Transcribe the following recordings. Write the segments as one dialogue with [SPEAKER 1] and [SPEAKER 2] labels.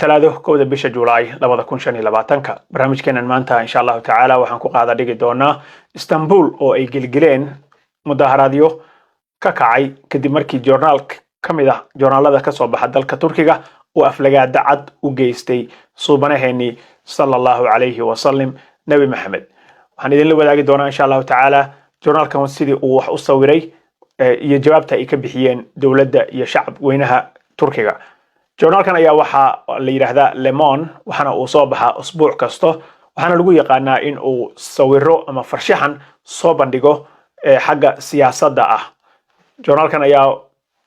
[SPEAKER 1] Talaado, 1-da bisha Julaay 2025-ka. Barnaamijkeenan maanta, insha Allahu tacaala, waxaan ku qaada dhigi doonaa Istanbul oo ay gelgeleen mudaharaadyo ka kacay kadib markii joornaal ka mid ah joornaalada kasoo baxa dalka Turkiga uu aflagaada cad u geystay suubanaheenii, sala Allahu calayhi wasalim, Nebi Maxamed. Waxaan idinla wadaagi doonaa, insha Allahu tacaala, joornaalkan sidii uu wax u sawiray iyo jawaabta ay ka bixiyeen dowladda iyo shacab weynaha Turkiga. Joornaalkan ayaa waxaa la yidhaahdaa Le Monde, waxaana uu soo baxaa usbuuc kasto, waxaana lagu yaqaanaa in uu sawiro ama farshaxan soo bandhigo xagga siyaasadda ah. Joornaalkan ayaa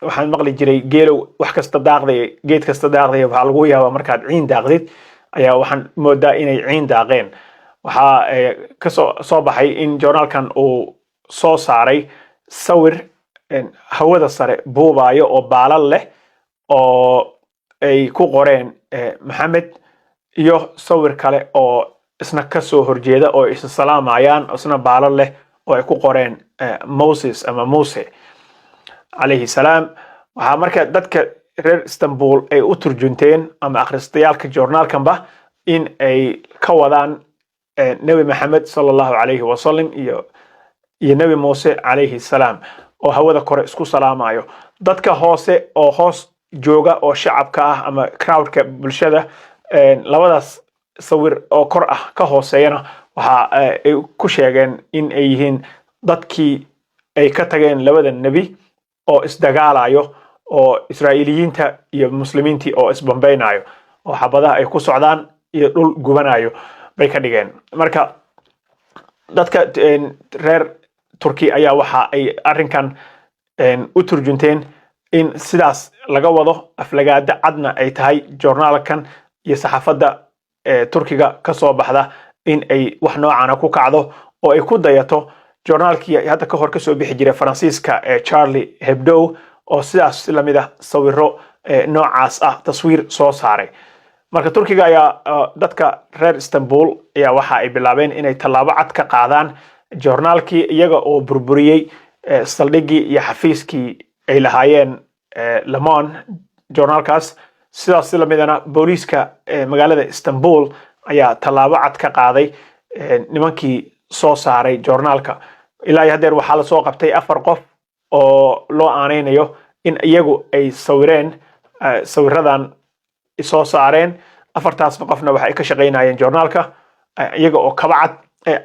[SPEAKER 1] waxaan maqli jiray, geelow wax kasta daaqday, geed kasta daaqday, waxaa lagu yaabaa markaad ciin daaqdid. Ayaa waxaan moodaa inay ciin daaqeen. Waxaa kasoo soo baxay in joornaalkan uu soo saaray sawir hawada sare buubaayo oo baalal leh oo ay ku qoreen Maxamed, iyo sawir kale oo isna kasoo horjeeda oo isa salaamayaan, isna baalal leh oo ay ku qoreen Moses ama Muse calayhi salaam. Waxaa marka dadka reer Istanbul ay u turjunteen, ama akhristayaalka joornaalkanba, in ay ka wadaan Nebi Maxamed, sala Allahu calayhi wasalam, iyo Nebi Muuse calayhi salaam oo hawada kore isku salaamayo. Dadka hoose oo hoos jooga oo shacabka ah ama crowdka bulshada labadaas sawir oo kor ah ka hooseeyana, waxa ay ku sheegeen in ay yihiin dadkii ay ka tageen labada nebi oo isdagaalayo, oo Israa'iiliyiinta iyo Muslimiintii oo isbambeynayo oo xabadaha ay ku socdaan iyo dhul gubanayo bay ka dhigeen. Marka dadka reer Turki ayaa waxa ay arrinkan u turjunteen in sidaas laga wado, aflagaado cadna ay tahay joornaalkan iyo saxaafadda Turkiga ka soo baxda in ay wax noocana ku kacdo oo ay ku dayato joornaalkii hadda ka hor kasoo bixi jiray Faransiiska ee Charlie Hebdo, oo sidaas lamid ah sawiro noocaas ah taswiir soo saaray. Marka Turkiga ayaa, dadka reer Istanbul ayaa waxa ay bilaabeen inay tallaabo cad ka qaadaan joornaalkii, iyaga oo burburiyey saldhiggii iyo xafiiskii ay lahaayeen Le Monde joornaalkaas. Sidaas si lamidana booliiska magaalada Istanbul ayaa tallaabo cad ka qaaday nimankii soo saaray joornaalka. Ilaa iyo haddeer waxaa lasoo qabtay afar qof oo loo aaneynayo in iyagu ay sawireen sawiradan soo saareen. Afartaasna qofna waxa ay ka shaqaynayeen joornaalka. Iyaga oo kaba cad,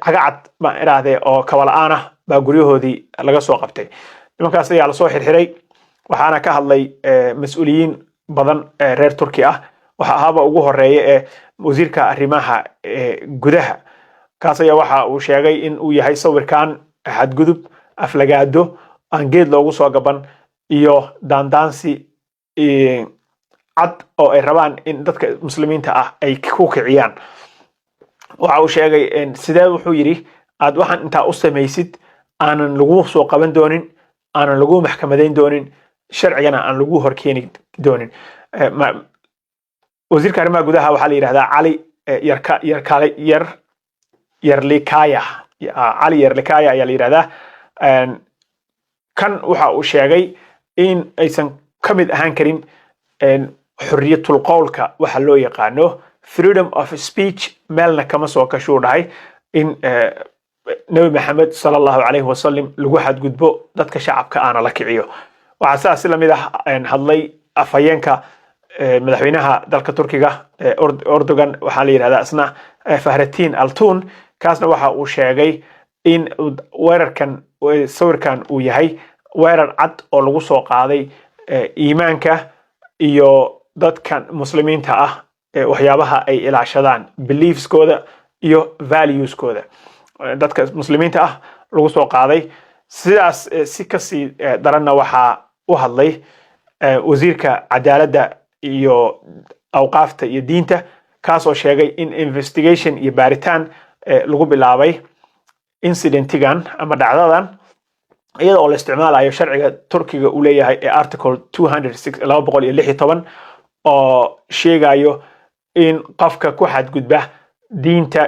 [SPEAKER 1] caga cad baan idhaahdee, oo kaba la-aan ah baa guryahoodii laga soo qabtay. Nimankaas ayaa lasoo xirxiray, waxaana ka hadlay mas-uuliyiin badan reer Turki ah. Waxa ahaaba ugu horeeya ee wasiirka arrimaha gudaha. Kaas ayaa waxa uu sheegay in uu yahay sawirkan xadgudub, aflagaado aan geed loogu soo gaban iyo daandaansi cad oo ay rabaan in dadka Muslimiinta ah ay ku kiciyaan. Waxa uu sheegay, sidee, wuxuu yidhi, aad waxaan intaa u samaysid aanan lagu soo qaban doonin, aanan lagu maxkamadayn doonin, sharcigana aan lagu horkeeni doonin. Wasiirka arrimaha gudaha waxaa la yidhahdaa Cali Yarka Yarkale Yar Yerlikaya. Cali Yerlikaya ayaa la yidhahdaa. Kan waxa uu sheegay in aysan ka mid ahaan karin xorriyatul qowlka waxa loo yaqaano freedom of speech. Meelna kama soo kashuu dhahay in Nebi Maxamed, sala Allahu calayhi wasalam, lagu xadgudbo, dadka shacabka aana la kiciyo. Waxaa sidaas lamid ah hadlay afhayeenka madaxweynaha dalka Turkiga Erdogan. Waxaa la yidhahdaa isna Fahrettin Altun. Kaasna waxa uu sheegay in weerarkan, sawirkan, uu yahay weerar cad oo lagu soo qaaday iimaanka iyo dadkan Muslimiinta ah, waxyaabaha ay ilaashadaan, beliefskooda iyo valueskooda, dadka Muslimiinta ah lagu soo qaaday. Sidaas si kasii daranna waxaa u hadlay wasiirka cadaaladda iyo awqaafta iyo diinta, kaasoo sheegay in investigation iyo baaritaan lagu bilaabay incidentigan ama dhacdadan, iyada oo la isticmaalayo sharciga Turkiga uu leeyahay ee article 216, oo sheegayo in qofka ku xadgudba diinta,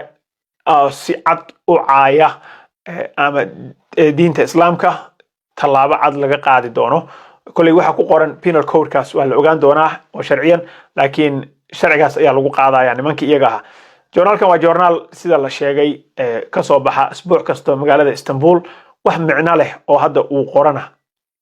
[SPEAKER 1] si cad u caaya ama diinta Islaamka, tallaabo cad laga qaadi doono. Kolley waxa ku qoran penal codekaas waa la ogaan doonaa oo sharciyan, laakiin Sharcigaas ayaa lagu qaadaya nimankii iyaga ahaa. Joornaalkan waa joornaal, sida la sheegay, kasoo baxa isbuuc kasta magaalada Istanbul. Wax micno leh oo hadda uu qorana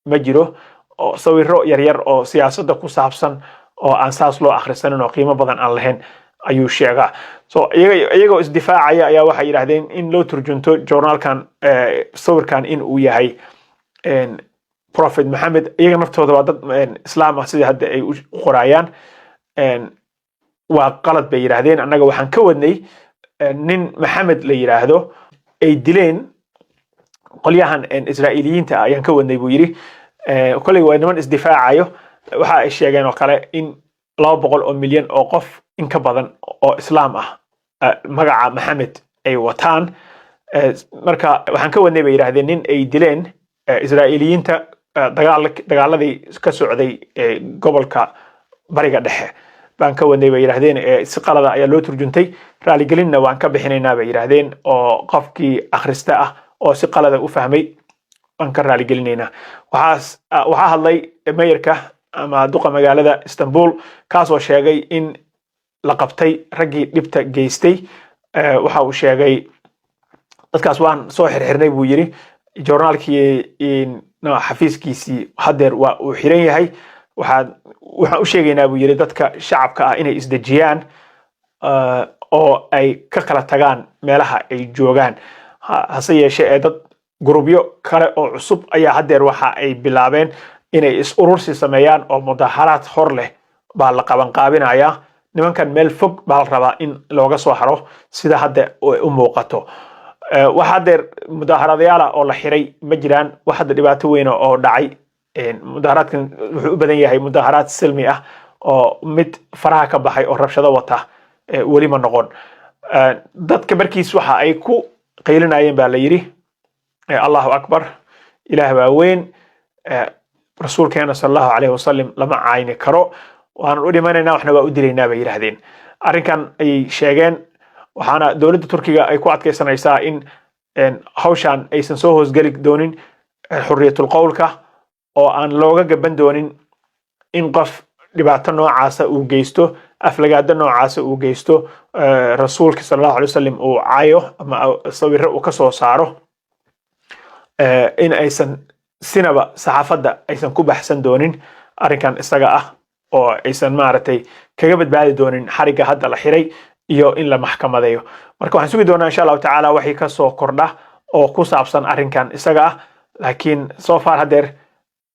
[SPEAKER 1] ma jiro, oo sawiro yaryar oo siyaasadda ku saabsan oo aan saas loo akhrisanin oo qiimo badan aan lahayn ayuu sheegaa. So iyagoo isdifaacaya ayaa waxay yidhahdeen in loo turjunto joornaalkan sawirkan in uu yahay Prophet Maxamed. Iyaga naftooda waa dad Islaam ah, sida hadda ay u qoraayaan. Waa qalad bay yidhaahdeen. Annaga waxaan ka wadnay nin Maxamed la yidhaahdo ay dileen qolyahan Israa'iiliyiinta ah ayaan ka wadnay, buu yidhi. Kolley waa niman isdifaacayo. Waxa ay sheegeen oo kale in 200 oo milyan oo qof in ka badan oo Islaam ah magaca Maxamed ay wataan. Marka waxaan ka wadnay, bay yidhahdeen, nin ay dileen Israa'iiliyiinta dagaaladii ka socday gobolka Bariga Dhexe baan ka wadnay, bay yidhahdeen. Si qalada ayaa loo turjuntay, raaligelinna waan ka bixinaynaa, bay yidhahdeen, oo qofkii akhrista ah oo si qalada u fahmay waan ka raaligelinaynaa. Waxaa hadlay mayorka ama duqa magaalada Istanbul, kaasoo sheegay in la qabtay raggii dhibta geystay. Waxa uu sheegay, "Dadkaas waan soo xirxirnay," buu yidhi. Joornaalkii xafiiskiisii haddeer waa uu xiran yahay. Waxaan u sheegaynaa, buu yidhi, dadka shacabka ah inay isdejiyaan oo ay ka kala tagaan meelaha ay joogaan. Hase yeeshee ee dad gurubyo kale oo cusub ayaa haddeer waxa ay bilaabeen inay is urursi sameeyaan oo mudaharaad hor leh baa la qabanqaabinayaa. Nimankan meel fog baa la rabaa in looga soo haro, sida hadda u muuqato. Wax haddeer mudaharadayaala oo la xiray ma jiraan. Wax hadda dhibaato weyna oo dhacay, mudaharaadkan wuxuu u badan yahay mudaharaad silmi ah oo mid faraha ka baxay oo rabshado wata weli ma noqon. Dadka markiis waxa ay ku qaylinayeen, baa la yidhi, "Allahu akbar, Ilaah baa weyn, rasuulkeena sala Allahu calayhi wasalam lama cayni karo, waanan u dhimanaynaa, waxna waa u dilaynaa," bay yidhaahdeen. Arrinkan ayay sheegeen. Waxaana dowladda Turkiga ay ku adkaysanaysaa in hawshan aysan soo hoosgeli doonin xurriyatul qowlka oo aan looga gaban doonin in qof dhibaato noocaasa uu geysto, aflagaado noocaasa uu geysto, rasuulka sala Allahu alay wasalam uu cayo ama sawiro uu ka soo saaro, in aysan sinaba saxaafadda aysan ku baxsan doonin arrinkan isaga ah oo aysan maaragtay kaga badbaadi doonin xarigga hadda la xiray iyo in la maxkamadeeyo. Marka waxaan sugi doonaa, insha Allahu tacaala, waxii kasoo kordha oo ku saabsan arrinkan isaga ah. Laakiin so far haddeer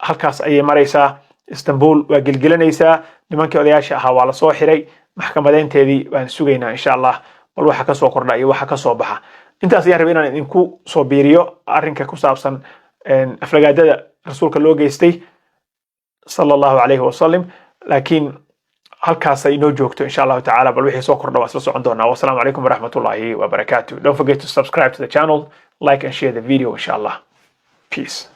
[SPEAKER 1] halkaas ayay maraysaa. Istanbul waa gelgelanaysaa. Nimankii odayaasha ahaa waa lasoo xiray, maxkamadeynteedii baan sugaynaa, insha Allah, bal waxa kasoo kordha iyo waxa kasoo baxa. Intaas ayaan rabay inaan idinku soo biiriyo arrinka ku saabsan aflagaadada rasuulka loo geystay sala Allahu calayhi wasalam. Laakiin halkaas ay inoo joogto, insha Allahu tacaala. Bal wixii soo kordha waa isla socon doonaa. Wasalaamu calaykum waraxmatullahi wabarakaatu. Don't forget to subscribe to the channel, like and share the video, insha Allah. Peace.